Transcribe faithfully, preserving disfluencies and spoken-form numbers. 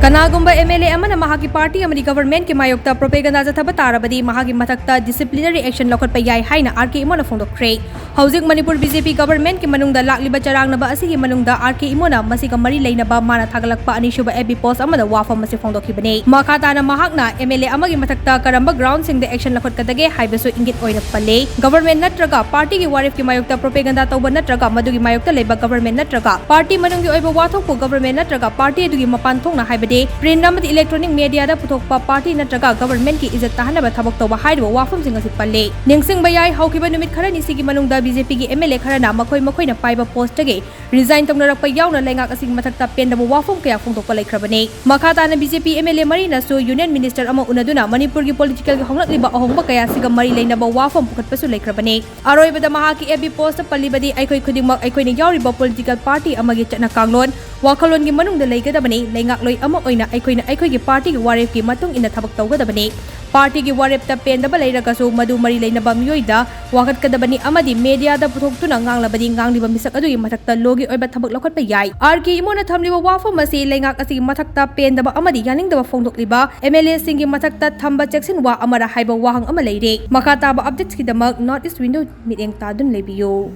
ꯀꯅꯥꯒꯨꯝꯕ M L A ꯑꯃꯅ ꯃꯍꯥꯛꯀꯤ party ꯑꯃꯗꯤ governmentꯀꯤ ꯃꯥꯌꯣꯛꯇ propaganda ꯆꯠꯊꯕ ꯇꯥꯔꯕꯗꯤ ꯃꯍꯥꯛꯀꯤ ꯃꯊꯛꯇ disciplinary action ꯂꯧꯈꯠꯄ ꯌꯥꯏ ꯍꯥꯏꯅ R K ꯏꯃꯣꯅ ꯐꯣꯡꯗꯣꯛꯈ꯭ꯔꯦ꯫ ꯍꯧꯖꯤꯛ ꯃꯅꯤꯄꯨꯔ B J P governmentꯀꯤ ꯃꯅꯨꯡꯗ ꯂꯥꯛꯂꯤꯕ ꯆꯔꯥꯡꯅꯕ ꯑꯁꯤꯒꯤ ꯃꯅꯨꯡꯗ R K ꯏꯃꯣꯅ ꯃꯁꯤꯒ ꯃꯔꯤ ꯂꯩꯅꯕ ꯃꯥꯅ ꯊꯥꯒꯠꯂꯛꯄ ꯑꯅꯤꯁꯨꯕ F B post ꯑꯃꯗ ꯋꯥꯐꯝ ꯑꯁꯤ ꯐꯣꯡꯗꯣꯛꯈꯤꯕꯅꯤ꯫ ꯃꯈꯥ ꯇꯥꯅ ꯃꯍꯥꯛꯅ M L A ꯑꯃꯒꯤ ꯃꯊꯛꯇ ꯀꯔꯝꯕ groundꯁꯤꯡꯗ action ꯂꯧꯈꯠꯀꯗꯒꯦ ꯍꯥꯏꯕꯁꯨ ꯏꯪꯒꯤꯠ ꯑꯣꯏꯅ ꯄꯜꯂꯤ꯫ Government ꯅꯠꯇ꯭ꯔꯒ partyꯒꯤ ꯋꯥꯔꯦꯞꯀꯤ ꯃꯥꯌꯣꯛꯇ propaganda ꯇꯧꯕ ꯅꯠꯇ꯭ꯔꯒ ꯃꯗꯨꯒꯤ ꯃꯥꯌꯣꯛꯇ ꯂꯩꯕ government ꯅꯠꯇ꯭ꯔꯒ party ꯃꯅꯨꯡꯒꯤ ꯑꯣꯏꯕ ꯋꯥꯊꯣꯛꯄꯨ government ꯅꯠꯇ꯭ꯔꯒ party ꯑꯗꯨꯒꯤ ꯃꯄꯥꯟ ꯊꯣꯛꯅ ꯍꯥꯏꯕꯗꯤ print ꯑꯃꯗꯤ electronic mediaꯗ ꯄꯨꯊꯣꯛꯄ party ꯅꯠꯇ꯭ꯔꯒ governmentꯀꯤ ꯏꯖꯠ ꯇꯥꯍꯟꯅꯕ ꯊꯕꯛ ꯇꯧꯕ ꯍꯥꯏꯔꯤꯕ ꯋꯥꯐꯝꯁꯤꯡ ꯑꯁꯤ ꯄꯜꯂꯤ꯫ ꯅꯤꯡꯁꯤꯡꯕ ꯌꯥꯏ, ꯍꯧꯈꯤꯕ ꯅꯨꯃꯤꯠ ꯈꯔꯅꯤꯁꯤꯒꯤ ꯃꯅꯨꯡꯗ B J Pꯒꯤ M L A ꯈꯔꯅ ꯃꯈꯣꯏ ꯃꯈꯣꯏꯅ ꯄꯥꯏꯕ postꯇꯒꯤ resign ꯇꯧꯅꯔꯛꯄ ꯌꯥꯎꯅ ꯂꯩꯉꯥꯛ ꯑꯁꯤꯒꯤ ꯃꯊꯛꯇ ꯄꯦꯟꯗꯕ ꯋꯥꯐꯝ ꯀꯌꯥ ꯐꯣꯡꯗꯣꯛꯄ ꯂꯩꯈ꯭ꯔꯕꯅꯤ꯫ ꯃꯈꯥ ꯇꯥꯅ B J P M L A ꯃꯔꯤꯅꯁꯨ union minister ꯑꯃ ꯎꯅꯗꯨꯅ ꯃꯅꯤꯄꯨꯔꯒꯤ politicalꯒꯤ ꯍꯣꯡꯂꯛꯂꯤꯕ ꯑꯍꯣꯡꯕ ꯀꯌꯥ ꯑꯁꯤꯒ ꯃꯔꯤ ꯂꯩꯅꯕ ꯋꯥꯐꯝ ꯄꯨꯈꯠꯄꯁꯨ ꯂꯩꯈ꯭ꯔꯕꯅꯤ꯫ ꯑꯔꯣꯏꯕꯗ ꯃꯍꯥꯛꯀꯤ F B postꯇ ꯄꯜꯂꯤꯕꯗꯤ, ꯑꯩꯈꯣꯏ ꯈꯨꯗꯤꯡꯃꯛ ꯑꯩꯈꯣꯏꯅ ꯌꯥꯎꯔꯤꯕ political party ꯑꯃꯒꯤ ꯆꯠꯅ ꯀꯥꯡꯂꯣꯟ, ꯋꯥꯈꯜꯂꯣꯟꯒꯤ ꯃꯅꯨꯡꯗ ꯂꯩꯒꯗꯕꯅꯤ꯫ ꯂꯩꯉꯥꯛꯂꯣꯏ ꯑꯃ ꯑꯣꯏꯅ ꯑꯩꯈꯣꯏꯅ ꯑꯩꯈꯣꯏꯒꯤ partyꯒꯤ ꯋꯥꯔꯦꯞꯀꯤ ꯃꯇꯨꯡ ꯏꯟꯅ ꯊꯕꯛ ꯇꯧꯒꯗꯕꯅꯤ꯫ Partyꯒꯤ ꯋꯥꯔꯦꯞꯇ ꯄꯦꯟꯗꯕ ꯂꯩꯔꯒꯁꯨ ꯃꯗꯨ ꯃꯔꯤ ꯂꯩꯅꯕ ꯃꯤꯑꯣꯏꯗ ꯋꯥꯀꯠꯀꯗꯕꯅꯤ ꯑꯃꯗꯤ mediaꯗ ꯄꯨꯊꯣꯛꯇꯨꯅ ꯉꯥꯡꯂꯕꯗꯤ ꯉꯥꯡꯂꯤꯕ ꯃꯤꯁꯛ ꯑꯗꯨꯒꯤ ꯃꯊꯛꯇ lawꯒꯤ ꯑꯣꯏꯕ ꯊꯕꯛ ꯂꯧꯈꯠꯄ ꯌꯥꯏ꯫ R K ꯏꯃꯣꯅ ꯊꯝꯂꯤꯕ ꯋꯥꯐꯝ ꯑꯁꯤ ꯂꯩꯉꯥꯛ ꯑꯁꯤꯒꯤ ꯃꯊꯛꯇ ꯄꯦꯟꯗꯕ ꯑꯃꯗꯤ ꯌꯥꯅꯤꯡꯗꯕ ꯐꯣꯡꯗꯣꯛꯂꯤꯕ M L Aꯁꯤꯡꯒꯤ ꯃꯊꯛꯇ ꯊꯝꯕ ꯆꯦꯛꯁꯤꯟ ꯋꯥ ꯑꯃꯔ ꯍꯥꯏꯕ ꯋꯥꯍꯪ ꯑꯃ ꯂꯩꯔꯦ꯫ ꯃꯈꯥ ꯇꯥꯕ updatesꯀꯤꯗꯃꯛ North East Window ꯃꯤꯠꯌꯦꯡ ꯇꯥꯗꯨꯅ ꯂꯩꯕꯤꯌꯨ꯫